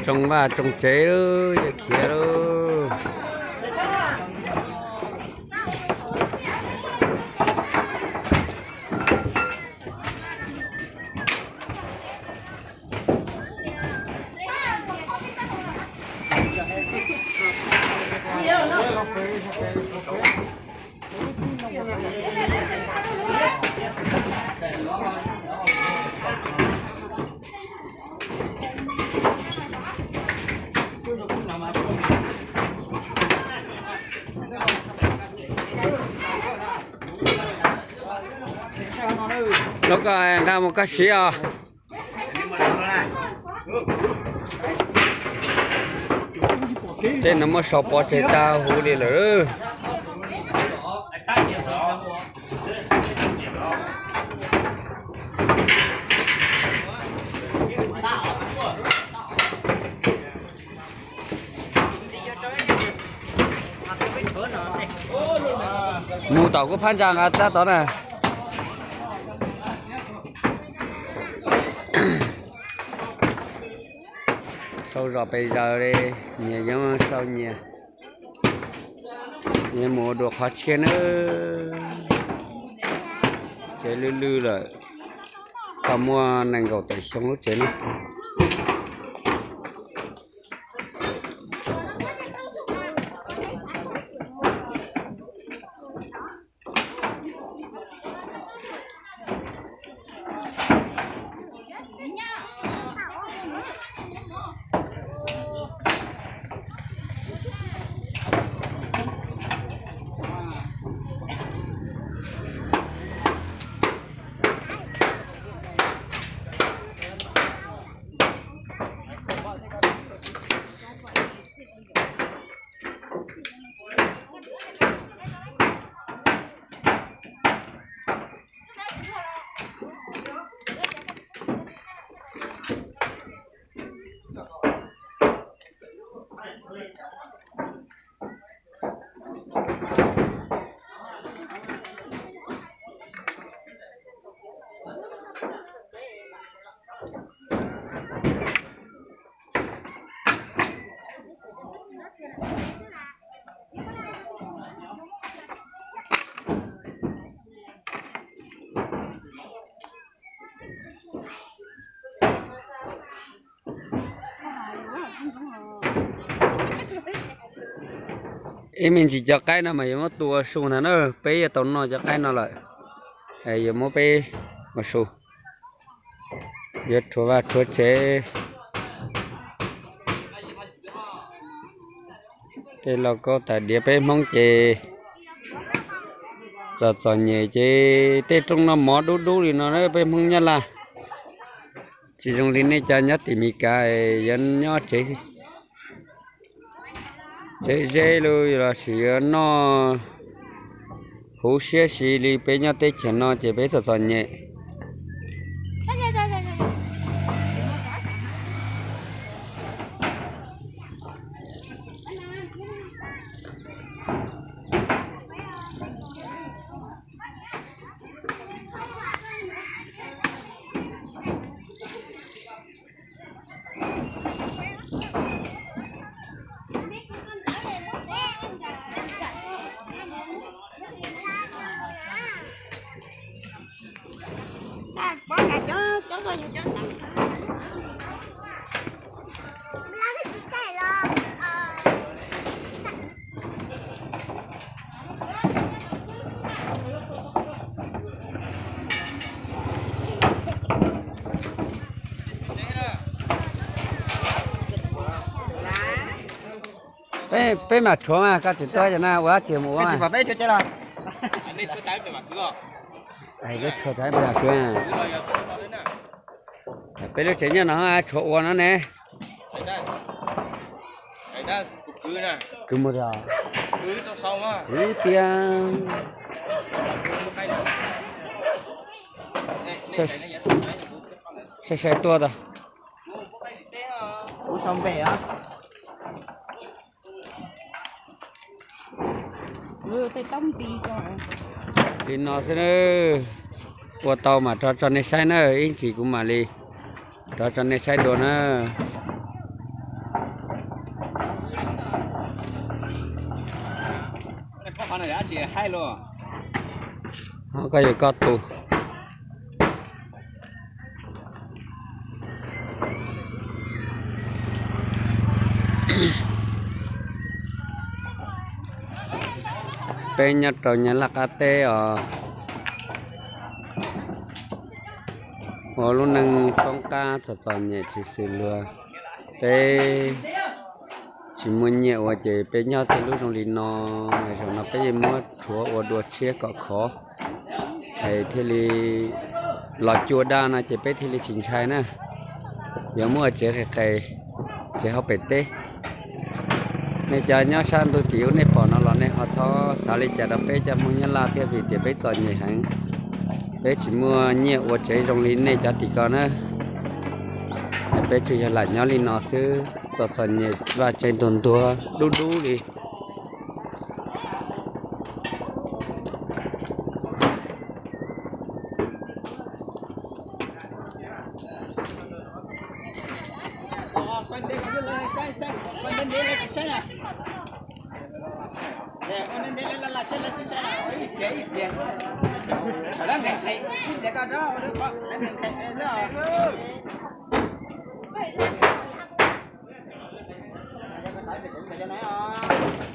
Tsoo vaj tsoo tsev lauj, yuav khiav lauj. Lub ko nqa mus koj siv os. Tej no muab sau pov tseg tag huv li lawm. Mus tom kuv phab ntsa nqa tab tom na. Sau zom pes zaws li, nyias yeej sau nyias. Nyias mus ua dua qhov tshiab nawb. Tsev lwj lwj lawm, tau muaj nees nkaum tawm xyoo lub tsev no. Ib me ntsis cov qaib no mas yuav muab tu ua su ntag na, peb yuav tau noj cov qaib no lawm, yuav muab peb ua su, yuav rhuav vaj rhuav tsev. Tej lauj kaub tais diav peb Hmoob ces txom txom nyem ces tej rooj noj mov dub dub li no peb Hmoob Nyab Laj. Tsis zoo li nej cov nyob tim Meskas yuav nyob tsev, tsev zeb los sis yuav noj huv siab si li peb nyob teb chaws no ces peb txom txom nyem. Peb mam rhuav mas koj tsis tuaj ces na ua dab tsi mus ua. Nej tsis pom peb rhuav tsev los? Nej rhuav tas peb mam kwv os. Peb lub tsev nyob no tshuav ua no ne. Kwv mus, kwv tiag. Sai sai tuaj tau. Li no xwb na. Ua tau mam rov tso nej saib na, ib ntsis kuv mam li rov tso nej saib dua na. Koj yuav koj tus. Peb nyob rau Nyab Laj qab teb os, ua lub neej poob qab txom txom nyem tsis xws luag. Peb tsis muaj nyiaj ua ces peb nyob tej lub zoo li no, zaum no peb yeej muab rhuav ua dua tshiab kom khov, es thiaj li los cua daj no ces peb thiaj li tsis ntshai na. Yuav muaj tsev qis qis, tsev hauv pem teb. Nej cov nyob sab ntuj tim ub nej pom no los nej ho txhob xav li cas rau peb cov Hmoob Nyab Laj thiab, vim tias peb txom nyem heev. Peb tsis muaj nyiaj ua tsev zoo li nej cov tim ko na. Peb tsuas yog lam nyob li no xwb, txom txom nyem vaj tsev ntuag ntuag dub dub li.